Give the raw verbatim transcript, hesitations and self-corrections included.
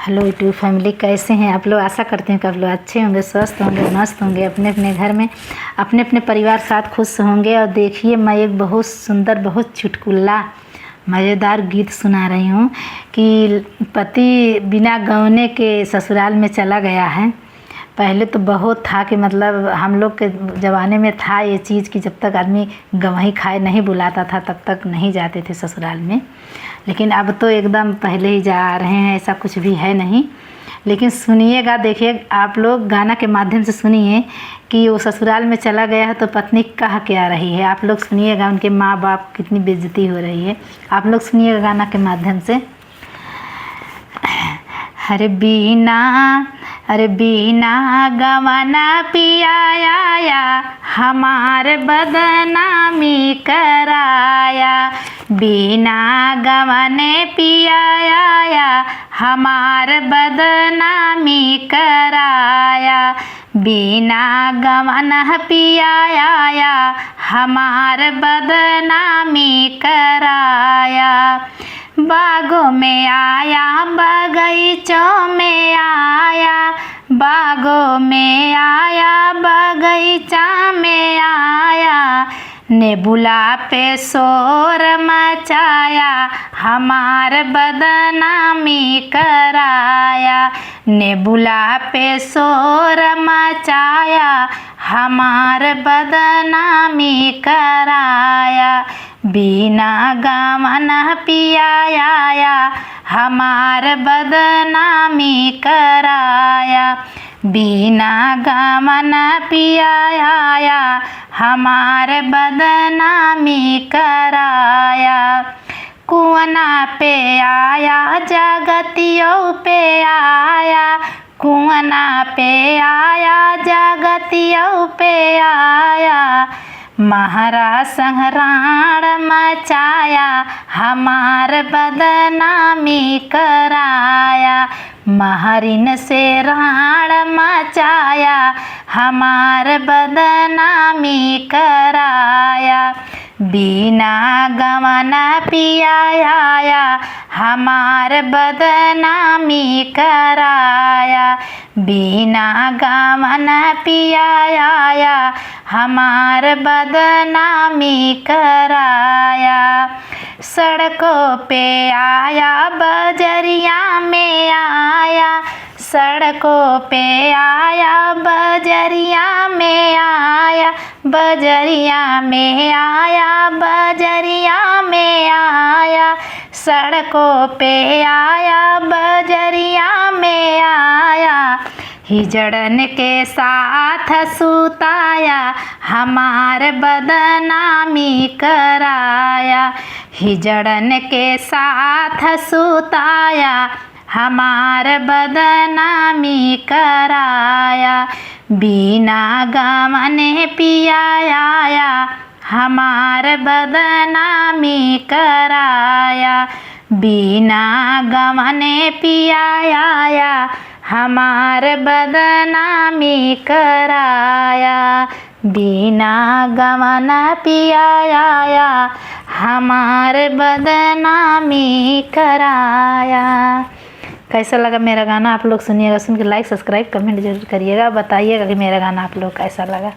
हेलो YouTube फैमिली, कैसे हैं आप लोग? आशा करती हूँ कि आप लोग अच्छे होंगे, स्वस्थ होंगे, मस्त होंगे, अपने अपने घर में अपने अपने परिवार साथ खुश होंगे। और देखिए, मैं एक बहुत सुंदर, बहुत चुटकुला, मज़ेदार गीत सुना रही हूँ कि पति बिना गवने के ससुराल में चला गया है। पहले तो बहुत था कि मतलब हम लोग के ज़माने में था ये चीज़ कि जब तक आदमी गवही खाए नहीं बुलाता था, तब तक नहीं जाते थे ससुराल में। लेकिन अब तो एकदम पहले ही जा रहे हैं, ऐसा कुछ भी है नहीं। लेकिन सुनिएगा, देखिए, आप लोग गाना के माध्यम से सुनिए कि वो ससुराल में चला गया है तो पत्नी कह क्या रही है। आप लोग सुनिएगा, उनके माँ बाप कितनी बेइज्जती हो रही है। आप लोग सुनिएगा गाना के माध्यम से। अरे बिना, अरे बिना गवना पिया आया, हमार बदनामी कराया। बिना गवने पिया आया, हमार बदनामी कराया। बिना गवन पिया आया, हमार बदनामी कराया। बागों में आया, बगीचों में आया, बागों में आया, बगीचा में आया, नेबुला पे शोर मचाया, हमार बदनामी कराया। नेबुला पे शोर मचाया, हमार बदनामी कराया। बिना गवन पिया आया, हमार बदनामी कराया। बिना गवन पिया आया, हमार बदनामी कराया। कुआना पे आया, जगतियों पे आया, कुआना पे आया, जगतियों पे आया। महरा संग राड़ मचाया, हमार बदनामी कराया। महरिन से राड़ मचाया, हमार बदनामी कराया। बिना गवन पिया आया, हमार बदनामी कराया। बिना गवन पिया आया, हमार बदनामी कराया। सड़कों पे आया, बजरिया में आया, सड़कों पे आया, बजरिया में आया, बजरिया में आया, बजरिया में आया। सड़कों पे आया, बजरिया में आया। हिजड़न के साथ सुताया, हमार बदनामी कराया। हिजड़न के साथ सुताया, हमार बदनामी कराया। बिना गवन पिया आया, हमार बदनामी कराया। बिना गवन पिया आया, हमार बदनामी कराया। बिना गवन पिया आया, हमार बदनामी कराया। कैसा लगा मेरा गाना? आप लोग सुनिएगा, सुन के like, subscribe, comment जरूर करिएगा, बताइएगा कि मेरा गाना आप लोग कैसा लगा।